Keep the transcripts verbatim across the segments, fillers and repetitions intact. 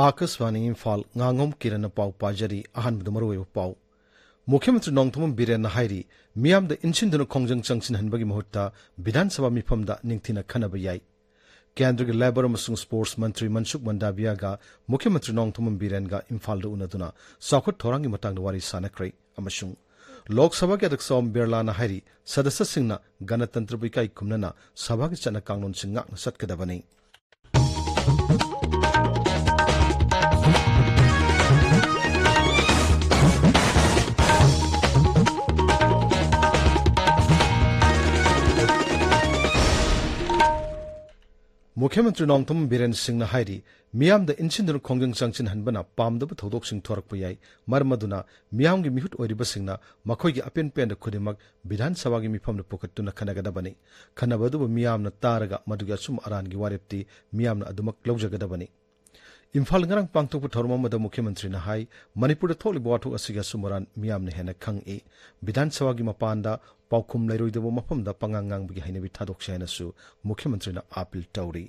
ꯑꯥꯀꯥꯁꯕꯥꯅꯤ ꯏꯝꯐꯥꯜ, ꯉꯥꯉꯣꯝ ꯀꯤꯔꯟꯅ ꯄꯥꯎ ꯄꯥꯖꯔꯤ꯫ ꯑꯍꯥꯟꯕꯗ ꯃꯔꯨꯑꯣꯏꯕ ꯄꯥꯎ꯫ ꯃꯨꯈ꯭ꯌ ꯃꯟꯇ꯭ꯔꯤ ꯅꯣꯡꯊꯣꯝꯕꯝ ꯕꯤꯔꯦꯟꯅ ꯍꯥꯏꯔꯤ, ꯃꯤꯌꯥꯝꯗ ꯏꯟꯁꯤꯟꯗꯨꯅ ꯈꯣꯡꯖꯪ ꯆꯪꯁꯤꯟꯍꯟꯕꯒꯤ ꯃꯍꯨꯠꯇ ꯕꯤꯙꯥꯟ ꯁꯚꯥ ꯃꯤꯐꯝꯗ ꯅꯤꯡꯊꯤꯅ ꯈꯟꯅꯕ ꯌꯥꯏ꯫ ꯀꯦꯟꯗ꯭ꯔꯒꯤ ꯂꯦꯕꯔ ꯑꯃꯁꯨꯡ ꯁ꯭ꯄꯣꯔꯠꯁ ꯃꯟꯇ꯭ꯔꯤ ꯃꯟꯁꯨꯈ ꯃꯟꯗꯥꯚꯤꯌꯥꯒ ꯃꯨꯈ꯭ꯌ ꯃꯟꯇ꯭ꯔꯤ ꯅꯣꯡꯊꯣꯝꯕꯝ ꯕꯤꯔꯦꯟꯒ ꯏꯝꯐꯥꯜꯗ ꯎꯅꯗꯨꯅ ꯆꯥꯎꯈꯠ ꯊꯧꯔꯥꯡꯒꯤ ꯃꯇꯥꯡꯗ ꯋꯥꯔꯤ ꯁꯥꯅꯈ꯭ꯔꯦ ꯑꯃꯁꯨꯡ ꯂꯣꯛ ꯁꯚꯥꯒꯤ ꯑꯗ꯭ꯌꯛꯁ ꯑꯣꯝ ꯕꯤꯔꯂꯥꯅ ꯍꯥꯏꯔꯤ, ꯁꯗꯁ꯭ꯌꯁꯤꯡꯅ ꯒꯅꯇꯟꯇ꯭ꯔꯕꯨ ꯏꯀꯥꯏ ꯈꯨꯝꯅꯅ ꯁꯚꯥꯒꯤ ꯆꯠꯅ ꯀꯥꯡꯂꯣꯟꯁꯤꯡ ꯉꯥꯛꯅ ꯆꯠꯀꯗꯕꯅꯤ꯫ ꯃꯨꯈ꯭ꯌ ꯃꯟꯇ꯭ꯔꯤ ꯅꯣꯡꯊꯣꯝꯕꯝ ꯕꯤꯔꯦꯟ ꯁꯤꯡꯅ ꯍꯥꯏꯔꯤ, ꯃꯤꯌꯥꯝꯗ ꯏꯟꯁꯤꯟꯗꯨꯅ ꯈꯣꯡꯖꯪ ꯆꯪꯁꯤꯟꯍꯟꯕꯅ ꯄꯥꯝꯗꯕ ꯊꯧꯗꯣꯛꯁꯤꯡ ꯊꯣꯔꯛꯄ ꯌꯥꯏ꯫ ꯃꯔꯝ ꯑꯗꯨꯅ ꯃꯤꯌꯥꯝꯒꯤ ꯃꯤꯍꯨꯠ ꯑꯣꯏꯔꯤꯕꯁꯤꯡꯅ ꯃꯈꯣꯏꯒꯤ ꯑꯄꯦꯟ ꯄꯦꯟꯗ ꯈꯨꯗꯤꯡꯃꯛ ꯕꯤꯙꯥꯟ ꯁꯚꯥꯒꯤ ꯃꯤꯐꯝꯗ ꯄꯨꯈꯠꯇꯨꯅ ꯈꯟꯅꯒꯗꯕꯅꯤ꯫ ꯈꯟꯅꯕ ꯑꯗꯨꯕꯨ ꯃꯤꯌꯥꯝꯅ ꯇꯥꯔꯒ ꯃꯗꯨꯒꯤ ꯑꯆꯨꯝ ꯑꯔꯥꯟꯒꯤ ꯋꯥꯔꯦꯞꯇꯤ ꯃꯤꯌꯥꯝꯅ ꯑꯗꯨꯃꯛ ꯂꯧꯖꯒꯗꯕꯅꯤ꯫ ꯏꯝꯐꯥꯜ ꯉꯔꯥꯡ ꯄꯥꯡꯊꯣꯛꯄ ꯊꯧꯔꯝ ꯑꯃꯗ ꯃꯨꯈ꯭ꯌ ꯃꯟꯇ꯭ꯔꯤꯅ ꯍꯥꯏ, ꯃꯅꯤꯄꯨꯔꯗ ꯊꯣꯛꯂꯤꯕ ꯋꯥꯊꯣꯛ ꯑꯁꯤꯒꯤ ꯑꯆꯨꯝ ꯑꯔꯥꯟ ꯃꯤꯌꯥꯝꯅ ꯍꯦꯟꯅ ꯈꯪꯏ꯫ ꯕꯤꯙꯥꯟ ꯁꯚꯥꯒꯤ ꯃꯄꯥꯟꯗ ꯄꯥꯎꯈꯨꯝ ꯂꯩꯔꯣꯏꯗꯕ ꯃꯐꯝꯗ ꯄꯉꯥꯡ ꯉꯥꯡꯕꯒꯤ ꯍꯩꯅꯕꯤ ꯊꯥꯗꯣꯛꯁꯤ ꯍꯥꯏꯅꯁꯨ ꯃꯨꯈ꯭ꯌ ꯃꯟꯇ꯭ꯔꯤꯅ ꯑꯥꯄꯤꯜ ꯇꯧꯔꯤ꯫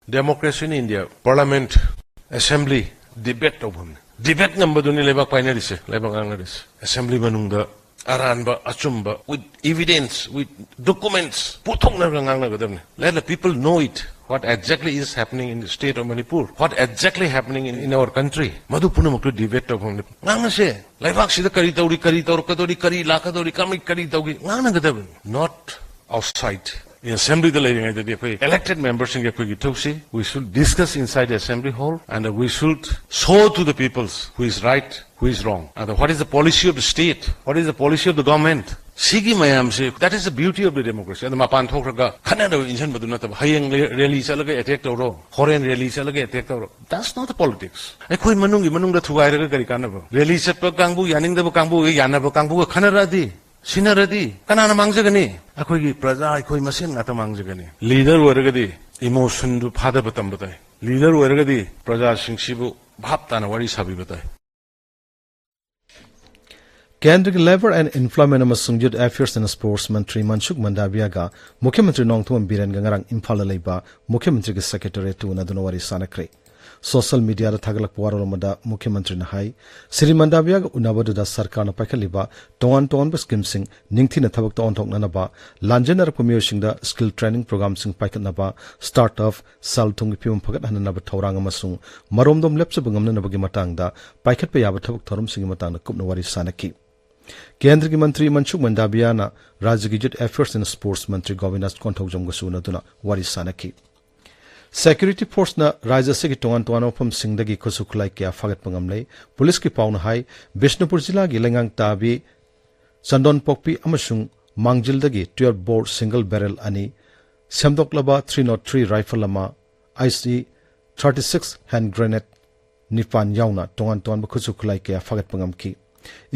Democracy in India, Parliament, Assembly, debate ꯇꯧꯐꯝꯅꯤ꯫ Debate ꯉꯝꯕꯗꯨꯅꯤ ꯂꯩꯕꯥꯛ ꯄꯥꯏꯅꯔꯤꯁꯦ, ꯂꯩꯕꯥꯛ ꯉꯥꯡꯅꯔꯤꯁꯦ꯫ Assembly ꯃꯅꯨꯡꯗ ꯑꯔꯥꯟꯕ, ꯑꯆꯨꯝꯕ, with evidence, with documents, ꯄꯨꯊꯣꯛꯅꯔꯒ ꯉꯥꯡꯅꯒꯗꯕꯅꯤ꯫ Let the people know it, what exactly is happening in the state of Manipur, what exactly happening in, in our country. ꯃꯗꯨ ꯄꯨꯝꯅꯃꯛꯇꯨ debate ꯇꯧꯐꯝꯅꯤ꯫ ꯉꯥꯡꯅꯁꯦ꯫ ꯂꯩꯕꯥꯛꯁꯤꯗ ꯀꯔꯤ ꯇꯧꯔꯤ, ꯀꯔꯤ ꯇꯧꯔꯛꯀꯗꯧꯔꯤ, ꯀꯔꯤ ꯂꯥꯛꯀꯗꯧꯔꯤ, ꯀꯃꯥꯏ ꯀꯔꯤ ꯇꯧꯒꯦ, ꯉꯥꯡꯅꯒꯗꯕꯅꯤ꯫ Not outside꯫ In Assemblyꯗ ꯂꯩꯔꯤꯉꯩꯗꯗꯤ ꯑꯩꯈꯣꯏ elected memberꯁꯤꯡꯒꯤ ꯑꯩꯈꯣꯏꯒꯤ ꯏꯊꯧꯁꯤ, we should discuss inside the Assembly hall and we should show to the peoples who is right, who is wrong, and what is the policy of the state, what is the policy of the government. ꯁꯤꯒꯤ ꯃꯌꯥꯝꯁꯤ, that is the beauty of the democracy. ꯑꯗꯨ ꯃꯄꯥꯟ ꯊꯣꯛꯈ꯭ꯔꯒ ꯈꯠꯅꯅꯕ ꯏꯟꯁꯤꯟꯕꯗꯨ ꯅꯠꯇꯕ, ꯍꯌꯦꯡ rally ꯆꯠꯂꯒ attack ꯇꯧꯔꯣ, ꯍꯣꯔꯦꯟ rally ꯆꯠꯂꯒ attack ꯇꯧꯔꯣ, that's not the politics. ꯑꯩꯈꯣꯏ ꯃꯅꯨꯡꯒꯤ ꯃꯅꯨꯡꯗ ꯊꯨꯒꯥꯏꯔꯒ ꯀꯔꯤ ꯀꯥꯟꯅꯕ? Rally ꯆꯠꯄ ꯀꯥꯡꯕꯨ, ꯌꯥꯅꯤꯡꯗꯕ ꯀꯥꯡꯕꯨꯒ ꯌꯥꯅꯕ ꯀꯥꯡꯕꯨꯒ ꯈꯠꯅꯔꯛꯑꯗꯤ, ꯁꯤꯟꯅꯔꯗꯤ ꯀꯅꯥꯅ ꯃꯥꯡꯖꯒꯅꯤ? ꯑꯩꯈꯣꯏꯒꯤ ꯄ꯭ꯔꯖꯥ ꯑꯩꯈꯣꯏ ꯃꯁꯦꯟ ꯉꯥꯛꯇ ꯃꯥꯡꯖꯒꯅꯤ꯫ Leader ꯑꯣꯏꯔꯒꯗꯤ emotionꯗꯨ ꯐꯥꯗꯕ ꯇꯝꯕ ꯇꯥꯏ꯫ Leader ꯑꯣꯏꯔꯒꯗꯤ ꯄ꯭ꯔꯖꯥꯁꯤꯡꯁꯤꯕꯨ ꯚꯥꯞ ꯇꯥꯅ ꯋꯥꯔꯤ ꯁꯥꯕꯤꯕ ꯇꯥꯏ꯫ ꯀꯦꯟꯗ꯭ꯔꯒꯤ Labour and Employment ꯑꯃꯁꯨꯡ Youth Affairs and Sports ꯃꯟꯇ꯭ꯔꯤ ꯃꯟꯁꯨꯈ ꯃꯟꯗꯥꯚꯤꯌꯥꯒ ꯃꯨꯈ꯭ꯌ ꯃꯟꯇ꯭ꯔꯤ ꯅꯣꯡꯊꯣꯝꯕꯝ ꯕꯤꯔꯦꯟꯒ ꯉꯔꯥꯡ ꯏꯝꯐꯥꯜꯗ ꯂꯩꯕ ꯃꯨꯈ꯭ꯌ ꯃꯟꯇ꯭ꯔꯤꯒꯤ Secretariatꯇ ꯎꯅꯗꯨꯅ ꯋꯥꯔꯤ ꯁꯥꯅꯈ꯭ꯔꯦ꯫ ꯁꯣꯁꯤꯌꯦꯜ ꯃꯤꯗꯤꯌꯥꯗ ꯊꯥꯒꯠꯂꯛꯄ ꯋꯥꯔꯣꯜ ꯑꯃꯗ ꯃꯨꯈ꯭ꯌ ꯃꯟꯇ꯭ꯔꯤꯅ ꯍꯥꯏ, ꯁ꯭ꯔꯤ ꯃꯟꯗꯥꯕꯤꯌꯥꯒ ꯎꯅꯕꯗꯨꯗ ꯁꯔꯀꯥꯔꯅ ꯄꯥꯏꯈꯠꯂꯤꯕ ꯇꯣꯉꯥꯟ ꯇꯣꯉꯥꯟꯕ ꯁ꯭ꯀꯤꯝꯁꯤꯡ ꯅꯤꯡꯊꯤꯅ ꯊꯕꯛꯇ ꯑꯣꯟꯊꯣꯛꯅꯅꯕ, ꯂꯥꯟꯖꯦꯟꯅꯔꯛꯄ ꯃꯤꯑꯣꯏꯁꯤꯡꯗ ꯁ꯭ꯀꯤꯜ ꯇ꯭ꯔꯦꯅꯤꯡ ꯄ꯭ꯔꯣꯒ꯭ꯔꯥꯝꯁꯤꯡ ꯄꯥꯏꯈꯠꯅꯕ, ꯁ꯭ꯇꯥꯔꯠ ꯑꯞ, ꯁꯦꯜ ꯊꯨꯝꯒꯤ ꯐꯤꯕꯝ ꯐꯒꯠꯍꯟꯅꯅꯕ ꯊꯧꯔꯥꯡ ꯑꯃꯁꯨꯡ ꯃꯔꯣꯝꯗꯣꯝ ꯂꯦꯞꯆꯕ ꯉꯝꯅꯅꯕꯒꯤ ꯃꯇꯥꯡꯗ ꯄꯥꯏꯈꯠꯄ ꯌꯥꯕ ꯊꯕꯛ ꯊꯧꯔꯝꯁꯤꯡꯒꯤ ꯃꯇꯥꯡꯗ ꯀꯨꯞꯅ ꯋꯥꯔꯤ ꯁꯥꯅꯈꯤ꯫ ꯀꯦꯟꯗ꯭ꯔꯒꯤ ꯃꯟꯇ꯭ꯔꯤ ꯃꯟꯁꯨꯈ ꯃꯟꯗꯥꯕꯤꯌꯥꯅ ꯔꯥꯖ꯭ꯌꯒꯤ ꯌꯨꯊ ꯑꯦꯐꯤꯌꯔꯁ ꯑꯦꯟ ꯁ꯭ꯄꯣꯔꯠꯁ ꯃꯟꯇ꯭ꯔꯤ ꯒꯣꯕꯤꯟꯗꯥꯁ ꯀꯣꯟꯊꯧꯖꯝꯒꯁꯨ ꯎꯅꯗꯨꯅ ꯋꯥꯔꯤ ꯁꯥꯅꯈꯤ꯫ ꯁꯦꯀ꯭ꯌꯨꯔꯤꯇꯤ ꯐꯣꯔꯁꯅ ꯔꯥꯖ꯭ꯌ ꯑꯁꯤꯒꯤ ꯇꯣꯉꯥꯟ ꯇꯣꯉꯥꯟꯕ ꯃꯐꯝꯁꯤꯡꯗꯒꯤ ꯈꯨꯠꯁꯨ ꯈꯨꯠꯂꯥꯏ ꯀꯌꯥ ꯐꯥꯒꯠꯄ ꯉꯝꯂꯦ꯫ ꯄꯨꯂꯤꯁꯀꯤ ꯄꯥꯎꯅ ꯍꯥꯏ, ꯕꯤꯁꯅꯨꯄꯨꯔ ꯖꯤꯂꯥꯒꯤ ꯂꯩꯉꯥꯡ ꯇꯥꯕꯤ ꯆꯟꯗꯣꯟꯄꯣꯛꯄꯤ ꯑꯃꯁꯨꯡ ꯃꯥꯡꯖꯤꯜꯗꯒꯤ ꯇꯨꯌꯦꯜꯐ ꯕꯣꯔ ꯁꯤꯡꯒꯜ ꯕꯦꯔꯦꯜ ꯑꯅꯤ, ꯁꯦꯝꯗꯣꯛꯂꯕ ꯊ꯭ꯔꯤ ꯅꯣꯠ ꯊ꯭ꯔꯤ ꯔꯥꯏꯐꯜ ꯑꯃ, ice E thirty six hand grenade ꯅꯤꯄꯥꯟ ꯌꯥꯎꯅ ꯇꯣꯉꯥꯟ ꯇꯣꯉꯥꯟꯕ ꯈꯨꯠꯁꯨ ꯈꯨꯠꯂꯥꯏ ꯀꯌꯥ ꯐꯥꯒꯠꯄ ꯉꯝꯈꯤ꯫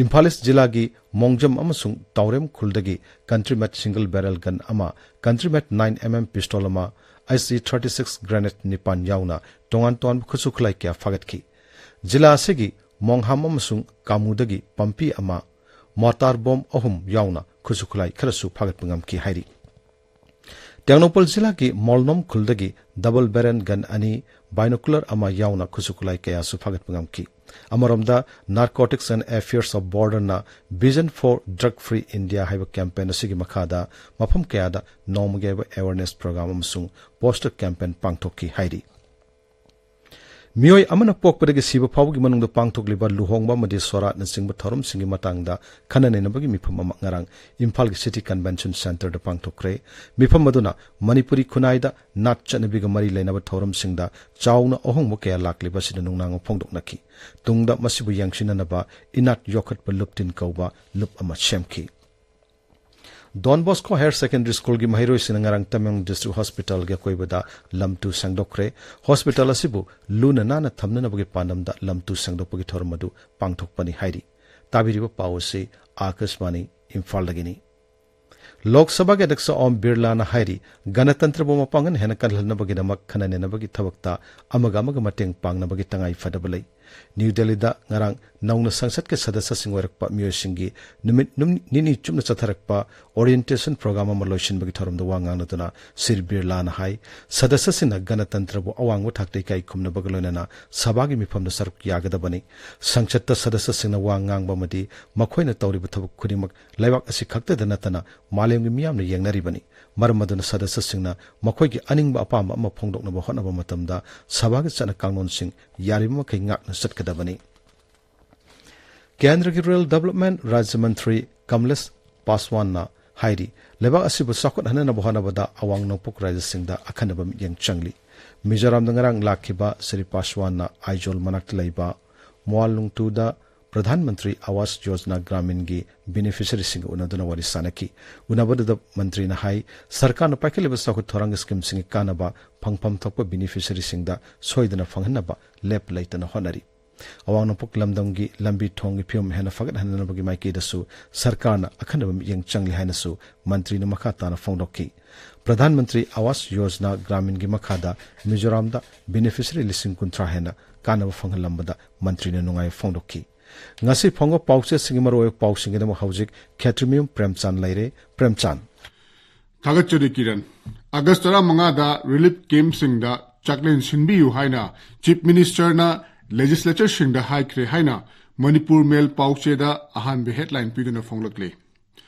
ꯏꯝꯐꯥꯜ ꯏꯁ ꯖꯤꯂꯥꯒꯤ ꯃꯣꯡꯖꯝ ꯑꯃꯁꯨꯡ ꯇꯥꯎꯔꯦꯝ ꯈꯨꯜꯗꯒꯤ ꯀꯟꯇ꯭ꯔꯤ ꯃꯦꯠ ꯁꯤꯡꯒꯜ ꯕꯦꯔꯦꯜ ꯒꯟ ꯑꯃ, ꯀꯟꯇ꯭ꯔꯤ ꯃꯦꯠ ꯅꯥꯏꯟ ꯑꯦꯝ ꯑꯦꯝ ꯄꯤꯁꯇꯣꯜ ꯑꯃ, ice E thirty six grenade ꯅꯤꯄꯥꯟ ꯌꯥꯎꯅ ꯇꯣꯉꯥꯟ ꯇꯣꯉꯥꯟꯕ ꯈꯨꯠꯁꯨ ꯈꯨꯠꯂꯥꯏ ꯀꯌꯥ ꯐꯥꯒꯠꯈꯤ꯫ ꯖꯤꯂꯥ ꯑꯁꯤꯒꯤ ꯃꯣꯡꯍꯥꯝ ꯑꯃꯁꯨꯡ ꯀꯥꯃꯨꯗꯒꯤ ꯄꯝꯄꯤ ꯑꯃ, ꯃꯣꯔꯇꯥꯔ ꯕꯣꯝ ꯑꯍꯨꯝ ꯌꯥꯎꯅ ꯈꯨꯠꯁꯨ ꯈꯨꯠꯂꯥꯏ ꯈꯔꯁꯨ ꯐꯥꯒꯠꯄ ꯉꯝꯈꯤ ꯍꯥꯏꯔꯤ꯫ ꯇꯦꯡꯅꯧꯄꯜ ꯖꯤꯂꯥꯒꯤ ꯃꯣꯜꯅꯣꯝ ꯈꯨꯜꯗꯒꯤ ꯗꯕꯜ ꯕꯦꯔꯦꯜ ꯒꯟ ꯑꯅꯤ, ꯕꯥꯏꯅꯣꯀꯨꯂꯔ ꯑꯃ ꯌꯥꯎꯅ ꯈꯨꯠꯁꯨ ꯈꯨꯠꯂꯥꯏ ꯀꯌꯥꯁꯨ ꯐꯥꯒꯠꯄ ꯉꯝꯈꯤ꯫ ꯑꯃꯔꯣꯝꯗ, ꯅꯥꯔꯀꯣꯇꯤꯛꯁ ꯑꯦꯟ ꯑꯦꯐꯤꯌꯔꯁ ꯑꯣꯐ ꯕꯣꯔꯗꯔꯅ vision for drug free India ꯍꯥꯏꯕ ꯀꯦꯝꯄꯦꯟ ꯑꯁꯤꯒꯤ ꯃꯈꯥꯗ ꯃꯐꯝ ꯀꯌꯥꯗ ꯅꯣꯡꯃꯒꯤ ꯑꯣꯏꯕ ꯑꯦꯋꯦꯔꯅꯦꯁ ꯄ꯭ꯔꯣꯒ꯭ꯔꯥꯝ ꯑꯃꯁꯨꯡ ꯄꯣꯁꯇꯔ ꯀꯦꯝꯄꯦꯟ ꯄꯥꯡꯊꯣꯛꯈꯤ ꯍꯥꯏꯔꯤ꯫ ꯃꯤꯑꯣꯏ ꯑꯃꯅ ꯄꯣꯛꯄꯗꯒꯤ ꯁꯤꯕ ꯐꯥꯎꯕꯒꯤ ꯃꯅꯨꯡꯗ ꯄꯥꯡꯊꯣꯛꯂꯤꯕ ꯂꯨꯍꯣꯡꯕ ꯑꯃꯗꯤ ꯁꯣꯔꯥꯠꯅꯆꯤꯡꯕ ꯊꯧꯔꯝꯁꯤꯡꯒꯤ ꯃꯇꯥꯡꯗ ꯈꯟꯅ ꯅꯩꯅꯕꯒꯤ ꯃꯤꯐꯝ ꯑꯃ ꯉꯔꯥꯡ ꯏꯝꯐꯥꯜꯒꯤ ꯁꯤꯇꯤ ꯀꯟꯚꯦꯟꯁꯟ ꯁꯦꯟꯇꯔꯗ ꯄꯥꯡꯊꯣꯛꯈ꯭ꯔꯦ꯫ ꯃꯤꯐꯝ ꯑꯗꯨꯅ ꯃꯅꯤꯄꯨꯔꯤ ꯈꯨꯟꯅꯥꯏꯗ ꯅꯥꯠ ꯆꯠꯅꯕꯤꯒ ꯃꯔꯤ ꯂꯩꯅꯕ ꯊꯧꯔꯝꯁꯤꯡꯗ ꯆꯥꯎꯅ ꯑꯍꯣꯡꯕ ꯀꯌꯥ ꯂꯥꯛꯂꯤꯕ ꯑꯁꯤꯗ ꯅꯨꯡꯅꯥꯡꯕ ꯐꯣꯡꯗꯣꯛꯅꯈꯤ꯫ ꯇꯨꯡꯗ ꯃꯁꯤꯕꯨ ꯌꯦꯡꯁꯤꯟꯅꯅꯕ ꯏꯅꯥꯠ ꯌꯣꯛꯈꯠꯄ ꯂꯨꯞ ꯇꯤꯟ ꯀꯧꯕ ꯂꯨꯞ ꯑꯃ ꯁꯦꯝꯈꯤ꯫ ꯗꯣꯟ ꯕꯣꯁꯀꯣ ꯍꯥꯌꯔ ꯁꯦꯀꯦꯟꯗꯔꯤ ꯁ꯭ꯀꯨꯜꯒꯤ ꯃꯍꯩꯔꯣꯏꯁꯤꯡꯅ ꯉꯔꯥꯡ ꯇꯃꯦꯡꯂꯣꯡ ꯗꯤꯁꯇ꯭ꯔꯤꯛ ꯍꯣꯁꯄꯤꯇꯥꯜꯒꯤ ꯑꯀꯣꯏꯕꯗ ꯂꯝ ꯇꯨ ꯁꯦꯡꯗꯣꯛꯈ꯭ꯔꯦ꯫ ꯍꯣꯁꯄꯤꯇꯥꯜ ꯑꯁꯤꯕꯨ ꯂꯨꯅ ꯅꯥꯟꯅ ꯊꯝꯅꯅꯕꯒꯤ ꯄꯥꯟꯗꯝꯗ ꯂꯝ ꯇꯨ ꯁꯦꯡꯗꯣꯛꯄꯒꯤ ꯊꯧꯔꯝ ꯑꯗꯨ ꯄꯥꯡꯊꯣꯛꯄꯅꯤ ꯍꯥꯏꯔꯤ꯫ ꯇꯥꯕꯤꯔꯤꯕ ꯄꯥꯎ ꯑꯁꯤ ꯑꯥꯀꯥꯁꯕꯥꯅꯤ ꯏꯝꯐꯥꯜꯗꯒꯤꯅꯤ꯫ ꯂꯣꯛ ꯁꯚꯥꯒꯤ ꯑꯗ꯭ꯌꯛꯁ ꯑꯣꯝ ꯕꯤꯔꯂꯥꯅ ꯍꯥꯏꯔꯤ, ꯒꯅꯇꯟꯇ꯭ꯔꯕꯨ ꯃꯄꯥꯡꯒꯜ ꯍꯦꯟꯅ ꯀꯜꯍꯟꯅꯕꯒꯤꯗꯃꯛ ꯈꯟꯅ ꯅꯩꯅꯕꯒꯤ ꯊꯕꯛꯇ ꯑꯃꯒ ꯑꯃꯒ ꯃꯇꯦꯡ ꯄꯥꯡꯅꯕꯒꯤ ꯇꯉꯥꯏ ꯐꯗꯕ ꯂꯩ꯫ ꯅ꯭ꯌꯨ ꯗꯦꯜꯂꯤꯗ ꯉꯔꯥꯡ ꯅꯧꯅ ꯁꯪꯁꯠꯀꯤ ꯁꯗꯁ꯭ꯌꯁꯤꯡ ꯑꯣꯏꯔꯛꯄ ꯃꯤꯑꯣꯏꯁꯤꯡꯒꯤ ꯅꯨꯃꯤꯠ ꯅꯨꯝ-, ꯅꯤꯅꯤ ꯆꯨꯞꯅ ꯆꯠꯊꯔꯛꯄ orientation program ꯑꯃ ꯂꯣꯏꯁꯤꯟꯕꯒꯤ ꯊꯧꯔꯝꯗ ꯋꯥ ꯉꯥꯡꯅꯗꯨꯅ ꯁ꯭ꯔꯤ ꯕꯤꯔꯂꯥꯅ ꯍꯥꯏ, ꯁꯗꯁ꯭ꯌꯁꯤꯡꯅ ꯒꯅꯇꯟꯇ꯭ꯔꯕꯨ ꯑꯋꯥꯡꯕ ꯊꯥꯛꯇ ꯏꯀꯥꯏ ꯈꯨꯝꯅꯕꯒ ꯂꯣꯏꯅꯅ ꯁꯚꯥꯒꯤ ꯃꯤꯐꯝꯗ ꯁꯔꯨꯛ ꯌꯥꯒꯗꯕꯅꯤ꯫ ꯁꯪꯁꯠꯇ ꯁꯗꯁ꯭ꯌꯁꯤꯡꯅ ꯋꯥ ꯉꯥꯡꯕ ꯑꯃꯗꯤ ꯃꯈꯣꯏꯅ ꯇꯧꯔꯤꯕ ꯊꯕꯛ ꯈꯨꯗꯤꯡꯃꯛ ꯂꯩꯕꯥꯛ ꯑꯁꯤ ꯈꯛꯇꯗ ꯅꯠꯇꯅ ꯃꯥꯂꯦꯝꯒꯤ ꯃꯤꯌꯥꯝꯅ ꯌꯦꯡꯅꯔꯤꯕꯅꯤ꯫ ꯃꯔꯝ ꯑꯗꯨꯅ ꯁꯗꯁ꯭ꯌꯁꯤꯡꯅ ꯃꯈꯣꯏꯒꯤ ꯑꯅꯤꯡꯕ ꯑꯄꯥꯝꯕ ꯑꯃ ꯐꯣꯡꯗꯣꯛꯅꯕ ꯍꯣꯠꯅꯕ ꯃꯇꯝꯗ ꯁꯚꯥꯒꯤ ꯆꯠꯅ ꯀꯥꯡꯂꯣꯟꯁꯤꯡ ꯌꯥꯔꯤꯕ ꯃꯈꯩ ꯉꯥꯛꯅ ꯆꯠꯀꯗꯕꯅꯤ꯫ ꯀꯦꯟꯗ꯭ꯔꯒꯤ Rural Development ꯔꯥꯖ꯭ꯌ ꯃꯟꯇ꯭ꯔꯤ ꯀꯃꯂꯦꯁ ꯄꯥꯁꯋꯥꯟꯅ ꯍꯥꯏꯔꯤ, ꯂꯩꯕꯥꯛ ꯑꯁꯤꯕꯨ ꯆꯥꯎꯈꯠꯍꯟꯅꯕ ꯍꯣꯠꯅꯕꯗ ꯑꯋꯥꯡ ꯅꯣꯡꯄꯣꯛ ꯔꯥꯖ꯭ꯌꯁꯤꯡꯗ ꯑꯈꯟꯅꯕ ꯃꯤꯠꯌꯦꯡ ꯆꯪꯂꯤ꯫ ꯃꯤꯖꯣꯔꯥꯝꯗ ꯉꯔꯥꯡ ꯂꯥꯛꯈꯤꯕ ꯁ꯭ꯔꯤ ꯄꯥꯁꯋꯥꯟꯅ ꯑꯥꯏꯖꯣꯜ ꯃꯅꯥꯛꯇ ꯂꯩꯕ ꯃꯣꯋꯥꯜꯂꯨꯡꯇꯨꯗ ꯄ꯭ꯔꯙꯥꯟ ꯃꯟꯇ꯭ꯔꯤ ꯑꯥꯋꯥꯁ ꯌꯣꯖꯅꯥ ꯒ꯭ꯔꯥꯃꯤꯟꯒꯤ ꯕꯦꯅꯤꯐꯤꯁꯔꯤꯁꯤꯡꯒ ꯎꯅꯗꯨꯅ ꯋꯥꯔꯤ ꯁꯥꯅꯈꯤ꯫ ꯎꯅꯕꯗꯨꯗ ꯃꯟꯇ꯭ꯔꯤꯅ ꯍꯥꯏ, ꯁꯔꯀꯥꯔꯅ ꯄꯥꯏꯈꯠꯂꯤꯕ ꯆꯥꯎꯈꯠ ꯊꯧꯔꯥꯡꯒꯤ ꯁ꯭ꯀꯤꯝꯁꯤꯡꯒꯤ ꯀꯥꯟꯅꯕ ꯐꯪꯐꯝ ꯊꯣꯛꯄ ꯕꯦꯅꯤꯐꯤꯁꯔꯤꯁꯤꯡꯗ ꯁꯣꯏꯗꯅ ꯐꯪꯍꯟꯅꯕ ꯂꯦꯞ ꯂꯩꯇꯅ ꯍꯣꯠꯅꯔꯤ꯫ ꯑꯋꯥꯡ ꯅꯣꯡꯄꯣꯛ ꯂꯝꯗꯝꯒꯤ ꯂꯝꯕꯤ ꯊꯣꯡꯒꯤ ꯐꯤꯕꯝ ꯍꯦꯟꯅ ꯐꯒꯠꯍꯟꯅꯕꯒꯤ ꯃꯥꯏꯀꯩꯗꯁꯨ ꯁꯔꯀꯥꯔꯅ ꯑꯈꯟꯅꯕ ꯃꯤꯠꯌꯦꯡ ꯆꯪꯂꯤ ꯍꯥꯏꯅꯁꯨ ꯃꯟꯇ꯭ꯔꯤꯅ ꯃꯈꯥ ꯇꯥꯅ ꯐꯣꯡꯗꯣꯛꯈꯤ꯫ ꯄ꯭ꯔꯙꯥꯟ ꯃꯟꯇ꯭ꯔꯤ ꯑꯥꯋꯥꯁ ꯌꯣꯖꯅꯥ ꯒ꯭ꯔꯥꯃꯤꯟꯒꯤ ꯃꯈꯥꯗ ꯃꯤꯖꯣꯔꯥꯝꯗ ꯕꯦꯅꯤꯐꯤꯁꯔꯤ ꯂꯤꯁꯤꯡ ꯀꯨꯟꯊ꯭ꯔꯥ ꯍꯦꯟꯅ ꯀꯥꯟꯅꯕ ꯐꯪꯍꯜꯂꯝꯕꯗ ꯃꯟꯇ꯭ꯔꯤꯅ ꯅꯨꯡꯉꯥꯏꯕ ꯐꯣꯡꯗꯣꯛꯈꯤ꯫ ꯉꯁꯤ ꯐꯣꯡꯕ ꯄꯥꯎꯆꯦꯁꯤꯡꯒꯤ ꯃꯔꯨꯑꯣꯏꯕ ꯄꯥꯎꯁꯤꯡꯒꯤꯗꯃꯛ ꯍꯧꯖꯤꯛ ꯈꯦꯇ꯭ꯔꯤꯃꯌꯨꯝ ꯄ꯭ꯔꯦꯝꯆꯥꯟ ꯂꯩꯔꯦ꯫ ꯄ꯭ꯔꯦꯝꯆꯥꯟ꯫ ꯊꯥꯒꯠꯆꯔꯤ ꯀꯤꯔꯟ꯫ ꯑꯥꯒꯁ ꯇꯔꯥꯃꯉꯥꯗ ꯔꯤꯂꯤꯐ ꯀꯦꯝꯞꯁꯤꯡꯗ ꯆꯥꯛꯂꯦꯟ ꯁꯤꯟꯕꯤꯌꯨ ꯍꯥꯏꯅ ꯆꯤꯐ ꯃꯤꯅꯤꯁꯇꯔꯅ ꯂꯦꯖꯤꯁꯂꯦꯆꯔꯁꯤꯡꯗ ꯍꯥꯏꯈ꯭ꯔꯦ ꯍꯥꯏꯅ ꯃꯅꯤꯄꯨꯔ ꯃꯦꯜ ꯄꯥꯎꯆꯦꯗ ꯑꯍꯥꯟꯕ ꯍꯦꯗꯂꯥꯏꯟ ꯄꯤꯗꯨꯅ ꯐꯣꯡꯂꯛꯂꯤ꯫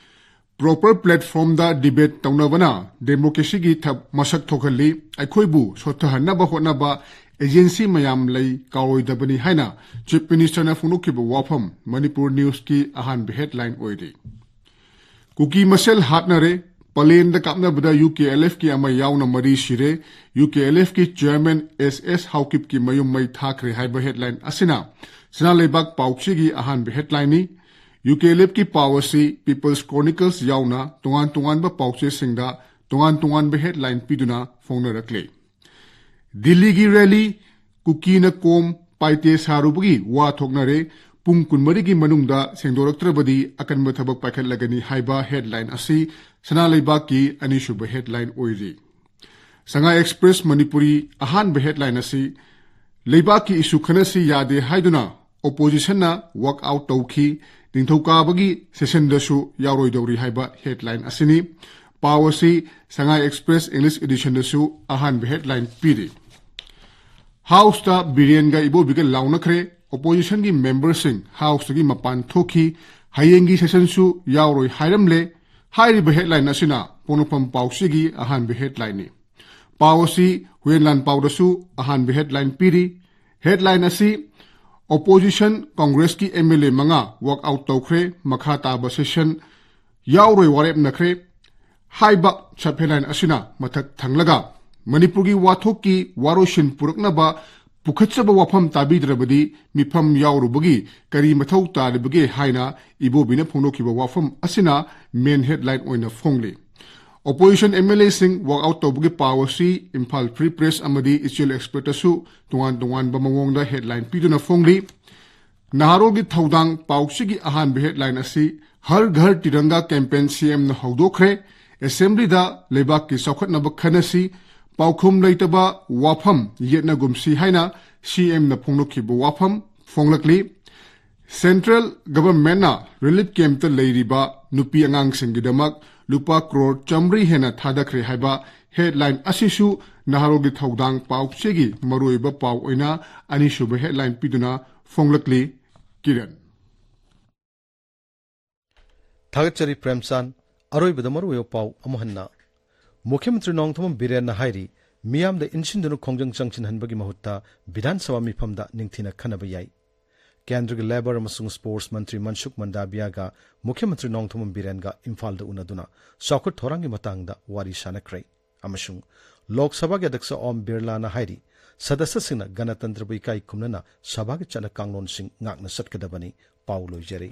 ꯄ꯭ꯔꯣꯄꯔ ꯄ꯭ꯂꯦꯠꯐꯣꯔꯝꯗ ꯗꯤꯕꯦꯠ ꯇꯧꯅꯕꯅ ꯗꯦꯃꯣꯀ꯭ꯔꯦꯁꯤꯒꯤ ꯊ-, ꯃꯁꯛ ꯊꯣꯛꯍꯜꯂꯤ꯫ ꯑꯩꯈꯣꯏꯕꯨ ꯁꯣꯠꯊꯍꯟꯅꯕ ꯍꯣꯠꯅꯕ ꯑꯦꯖꯦꯟꯁꯤ ꯃꯌꯥꯝ ꯂꯩ ꯀꯥꯎꯔꯣꯏꯗꯕꯅꯤ ꯍꯥꯏꯅ ꯆꯤꯐ ꯃꯤꯅꯤꯁꯇꯔꯅ ꯐꯣꯡꯗꯣꯛꯈꯤꯕ ꯋꯥꯐꯝ ꯃꯅꯤꯄꯨꯔ ꯅ꯭ꯌꯨꯁꯀꯤ ꯑꯍꯥꯟꯕ ꯍꯦꯗꯂꯥꯏꯟ ꯑꯣꯏꯔꯤ꯫ ꯀꯨꯀꯤ ꯃꯁꯦꯜ ꯍꯥꯠꯅꯔꯦ꯫ ꯄꯂꯦꯟꯗ ꯀꯥꯞꯅꯕꯗ ꯌꯨ ꯀꯦ ꯑꯦꯜ ꯑꯦꯐꯀꯤ ꯑꯃ ꯌꯥꯎꯅ ꯃꯔꯤ ꯁꯤꯔꯦ꯫ ꯌꯨ ꯀꯦ ꯑꯦꯜ ꯑꯦꯐꯀꯤ ꯆꯤꯌꯔꯃꯦꯟ ꯑꯦꯁ ꯑꯦꯁ ꯍꯥꯎꯀꯤꯞꯀꯤ ꯃꯌꯨꯝ ꯃꯩ ꯊꯥꯈ꯭ꯔꯦ ꯍꯥꯏꯕ ꯍꯦꯗꯂꯥꯏꯟ ꯑꯁꯤꯅ ꯁꯅꯥ ꯂꯩꯕꯥꯛ ꯄꯥꯎꯆꯦꯒꯤ ꯑꯍꯥꯟꯕ ꯍꯦꯗꯂꯥꯏꯟꯅꯤ꯫ ꯌꯨ ꯀꯦ ꯑꯦꯜ ꯑꯦꯐꯀꯤ ꯄꯥꯎ ꯑꯁꯤ ꯄꯤꯄꯜꯁ ꯀ꯭ꯔꯣꯅꯤꯀꯜꯁ ꯌꯥꯎꯅ ꯇꯣꯉꯥꯟ ꯇꯣꯉꯥꯟꯕ ꯄꯥꯎꯆꯦꯁꯤꯡꯗ ꯇꯣꯉꯥꯟ ꯇꯣꯉꯥꯟꯕ ꯍꯦꯗꯂꯥꯏꯟ ꯄꯤꯗꯨꯅ ꯐꯣꯡꯅꯔꯛꯂꯦ꯫ ꯗꯤꯜꯂꯤꯒꯤ ꯔꯦꯂꯤ, ꯀꯨꯀꯤꯅ ꯀꯣꯝ ꯄꯥꯏꯇꯦ ꯁꯥꯔꯨꯕꯒꯤ ꯋꯥ ꯊꯣꯛꯅꯔꯦ꯫ ꯄꯨꯡ ꯀꯨꯟꯃꯔꯤꯒꯤ ꯃꯅꯨꯡꯗ ꯁꯦꯡꯗꯣꯔꯛꯇ꯭ꯔꯕꯗꯤ ꯑꯀꯟꯕ ꯊꯕꯛ ꯄꯥꯏꯈꯠꯂꯒꯅꯤ ꯍꯥꯏꯕ ꯍꯦꯗꯂꯥꯏꯟ ꯑꯁꯤ ꯁꯅꯥ ꯂꯩꯕꯥꯛꯀꯤ ꯑꯅꯤꯁꯨꯕ ꯍꯦꯗꯂꯥꯏꯟ ꯑꯣꯏꯔꯤ꯫ ꯁꯉꯥꯏ ꯑꯦꯛꯁꯄ꯭ꯔꯦꯁ ꯃꯅꯤꯄꯨꯔꯤ ꯑꯍꯥꯟꯕ ꯍꯦꯗꯂꯥꯏꯟ ꯑꯁꯤ ꯂꯩꯕꯥꯛꯀꯤ ꯏꯁꯨ ꯈꯟꯅꯁꯤ ꯌꯥꯗꯦ ꯍꯥꯏꯗꯨꯅ ꯑꯣꯄꯣꯖꯤꯁꯟꯅ ꯋꯥꯛ ꯑꯥꯎꯠ ꯇꯧꯈꯤ꯫ ꯅꯤꯡꯊꯧꯀꯥꯕꯒꯤ ꯁꯦꯁꯟꯗꯁꯨ ꯌꯥꯎꯔꯣꯏꯗꯧꯔꯤ ꯍꯥꯏꯕ ꯍꯦꯗꯂꯥꯏꯟ ꯑꯁꯤꯅꯤ꯫ ꯄꯥꯎ ꯑꯁꯤ ꯁꯉꯥꯏ ꯑꯦꯛꯁꯄ꯭ꯔꯦꯁ ꯏꯪꯂꯤꯁ ꯏꯗꯤꯁꯟꯗꯁꯨ ꯑꯍꯥꯟꯕ ꯍꯦꯗꯂꯥꯏꯟ ꯄꯤꯔꯤ꯫ ꯍꯥꯎꯁꯇ ꯕꯤꯔꯦꯟꯒ ꯏꯕꯣꯕꯤꯒ ꯂꯥꯎꯅꯈ꯭ꯔꯦ꯫ ꯑꯣꯄꯣꯖꯤꯁꯟꯒꯤ ꯃꯦꯝꯕꯔꯁꯤꯡ ꯍꯥꯎꯁꯇꯒꯤ ꯃꯄꯥꯟ ꯊꯣꯛꯈꯤ꯫ ꯍꯌꯦꯡꯒꯤ ꯁꯦꯁꯟꯁꯨ ꯌꯥꯎꯔꯣꯏ ꯍꯥꯏꯔꯝꯂꯦ꯫ ꯍꯥꯏꯔꯤꯕ ꯍꯦꯗꯂꯥꯏꯟ ꯑꯁꯤꯅ ꯄꯣꯛꯅꯐꯝ ꯄꯥꯎꯆꯦꯒꯤ ꯑꯍꯥꯟꯕ ꯍꯦꯗꯂꯥꯏꯟꯅꯤ꯫ ꯄꯥꯎ ꯑꯁꯤ ꯍꯨꯌꯦꯟꯂꯥꯟ ꯄꯥꯎꯗꯁꯨ ꯑꯍꯥꯟꯕ ꯍꯦꯗꯂꯥꯏꯟ ꯄꯤꯔꯤ꯫ ꯍꯦꯗꯂꯥꯏꯟ ꯑꯁꯤ ꯑꯣꯄꯣꯖꯤꯁꯟ ꯀꯣꯡꯒ꯭ꯔꯦꯁꯀꯤ ꯑꯦꯝ ꯑꯦꯜ ꯑꯦ ꯃꯉꯥ ꯋꯥꯛ ꯑꯥꯎꯠ ꯇꯧꯈ꯭ꯔꯦ, ꯃꯈꯥ ꯇꯥꯕ ꯁꯦꯁꯟ ꯌꯥꯎꯔꯣꯏ ꯋꯥꯔꯦꯞꯅꯈ꯭ꯔꯦ ꯍꯥꯏꯕ ꯁꯕ ꯍꯦꯗꯂꯥꯏꯟ ꯑꯁꯤꯅ ꯃꯊꯛ ꯊꯪꯂꯒ ꯃꯅꯤꯄꯨꯔꯒꯤ ꯋꯥꯊꯣꯛꯀꯤ ꯋꯥꯔꯣꯏꯁꯤꯟ ꯄꯨꯔꯛꯅꯕ ꯄꯨꯈꯠꯆꯕ ꯋꯥꯐꯝ ꯇꯥꯕꯤꯗ꯭ꯔꯕꯗꯤ ꯃꯤꯐꯝ ꯌꯥꯎꯔꯨꯕꯒꯤ ꯀꯔꯤ ꯃꯊꯧ ꯇꯥꯔꯤꯕꯒꯦ ꯍꯥꯏꯅ ꯏꯕꯣꯕꯤꯅ ꯐꯣꯡꯗꯣꯛꯈꯤꯕ ꯋꯥꯐꯝ ꯑꯁꯤꯅ ꯃꯦꯟ ꯍꯦꯗꯂꯥꯏꯟ ꯑꯣꯏꯅ ꯐꯣꯡꯂꯤ꯫ ꯑꯣꯄꯣꯖꯤꯁꯟ ꯑꯦꯝ ꯑꯦꯜ ꯑꯦꯁꯤꯡ ꯋꯥꯛ ꯑꯥꯎꯠ ꯇꯧꯕꯒꯤ ꯄꯥꯎ ꯑꯁꯤ ꯏꯝꯐꯥꯜ ꯐ꯭ꯔꯤ ꯄ꯭ꯔꯦꯁ ꯑꯃꯗꯤ ꯏꯆꯦꯜ ꯑꯦꯛꯁꯄ꯭ꯔꯦꯁꯇꯁꯨ ꯇꯣꯉꯥꯟ ꯇꯣꯉꯥꯟꯕ ꯃꯑꯣꯡꯗ ꯍꯦꯗꯂꯥꯏꯟ ꯄꯤꯗꯨꯅ ꯐꯣꯡꯂꯤ꯫ ꯅꯍꯥꯔꯣꯜꯒꯤ ꯊꯧꯗꯥꯡ ꯄꯥꯎꯆꯦꯒꯤ ꯑꯍꯥꯟꯕ ꯍꯦꯗꯂꯥꯏꯟ ꯑꯁꯤ ꯍꯔ ꯘꯔ ꯇꯤꯔꯪꯒꯥ ꯀꯦꯝꯄꯦꯟ ꯁꯤ ꯑꯦꯝꯅ ꯍꯧꯗꯣꯛꯈ꯭ꯔꯦ꯫ ꯑꯦꯁꯦꯝꯕ꯭ꯂꯤꯗ ꯂꯩꯕꯥꯛꯀꯤ ꯆꯥꯎꯈꯠꯅꯕ ꯈꯟꯅꯁꯤ, ꯄꯥꯎꯈꯨꯝ ꯂꯩꯇꯕ ꯋꯥꯐꯝ ꯌꯦꯠꯅꯒꯨꯝꯁꯤ ꯍꯥꯏꯅ ꯁꯤ ꯑꯦꯝꯅ ꯐꯣꯡꯗꯣꯛꯈꯤꯕ ꯋꯥꯐꯝ ꯐꯣꯡꯂꯛꯂꯤ꯫ ꯁꯦꯟꯇ꯭ꯔꯦꯜ ꯒꯚꯔꯟꯃꯦꯟꯠꯅ ꯔꯤꯂꯤꯐ ꯀꯦꯝꯞꯇ ꯂꯩꯔꯤꯕ ꯅꯨꯄꯤ ꯑꯉꯥꯡꯁꯤꯡꯒꯤꯗꯃꯛ ꯂꯨꯄꯥ ꯀ꯭ꯔꯣꯔ ꯆꯥꯃꯔꯤ ꯍꯦꯟꯅ ꯊꯥꯗꯈ꯭ꯔꯦ ꯍꯥꯏꯕ ꯍꯦꯗꯂꯥꯏꯟ ꯑꯁꯤꯁꯨ ꯅꯍꯥꯔꯣꯜꯒꯤ ꯊꯧꯗꯥꯡ ꯄꯥꯎꯆꯦꯒꯤ ꯃꯔꯨꯑꯣꯏꯕ ꯄꯥꯎ ꯑꯣꯏꯅ ꯑꯅꯤꯁꯨꯕ ꯍꯦꯗꯂꯥꯏꯟ ꯄꯤꯗꯨꯅ ꯐꯣꯡꯂꯛꯂꯤ꯫ ꯀꯤꯔꯟ꯫ ꯊꯥꯒꯠꯆꯔꯤ ꯄ꯭ꯔꯦꯝꯆꯥꯟ꯫ ꯑꯔꯣꯏꯕꯗ ꯃꯔꯨꯑꯣꯏꯕ ꯄꯥꯎ ꯑꯃꯨꯛ ꯍꯟꯅ꯫ ꯃꯨꯈ꯭ꯌ ꯃꯟꯇ꯭ꯔꯤ ꯅꯣꯡꯊꯣꯝꯕꯝ ꯕꯤꯔꯦꯟꯅ ꯍꯥꯏꯔꯤ, ꯃꯤꯌꯥꯝꯗ ꯏꯟꯁꯤꯟꯗꯨꯅ ꯈꯣꯡꯖꯪ ꯆꯪꯁꯤꯟꯍꯟꯕꯒꯤ ꯃꯍꯨꯠꯇ ꯕꯤꯙꯥꯟ ꯁꯚꯥ ꯃꯤꯐꯝꯗ ꯅꯤꯡꯊꯤꯅ ꯈꯟꯅꯕ ꯌꯥꯏ꯫ ꯀꯦꯟꯗ꯭ꯔꯒꯤ ꯂꯦꯕꯔ ꯑꯃꯁꯨꯡ ꯁ꯭ꯄꯣꯔꯠꯁ ꯃꯟꯇ꯭ꯔꯤ ꯃꯟꯁꯨꯈ ꯃꯟꯗꯥꯕꯤꯌꯥꯒ ꯃꯨꯈ꯭ꯌ ꯃꯟꯇ꯭ꯔꯤ ꯅꯣꯡꯊꯣꯝꯕꯝ ꯕꯤꯔꯦꯟꯒ ꯏꯝꯐꯥꯜꯗ ꯎꯅꯗꯨꯅ ꯆꯥꯎꯈꯠ ꯊꯧꯔꯥꯡꯒꯤ ꯃꯇꯥꯡꯗ ꯋꯥꯔꯤ ꯁꯥꯅꯈ꯭ꯔꯦ꯫ ꯑꯃꯁꯨꯡ ꯂꯣꯛ ꯁꯚꯥꯒꯤ ꯑꯗ꯭ꯌꯛꯁ ꯑꯣꯝ ꯕꯤꯔꯂꯥꯅ ꯍꯥꯏꯔꯤ, ꯁꯗꯁ꯭ꯌꯁꯤꯡꯅ ꯒꯅꯇꯟꯇ꯭ꯔꯕꯨ ꯏꯀꯥꯏ ꯈꯨꯝꯅꯅ ꯁꯚꯥꯒꯤ ꯆꯠꯅ ꯀꯥꯡꯂꯣꯟꯁꯤꯡ ꯉꯥꯛꯅ ꯆꯠꯀꯗꯕꯅꯤ꯫ ꯄꯥꯎ ꯂꯣꯏꯖꯔꯦ꯫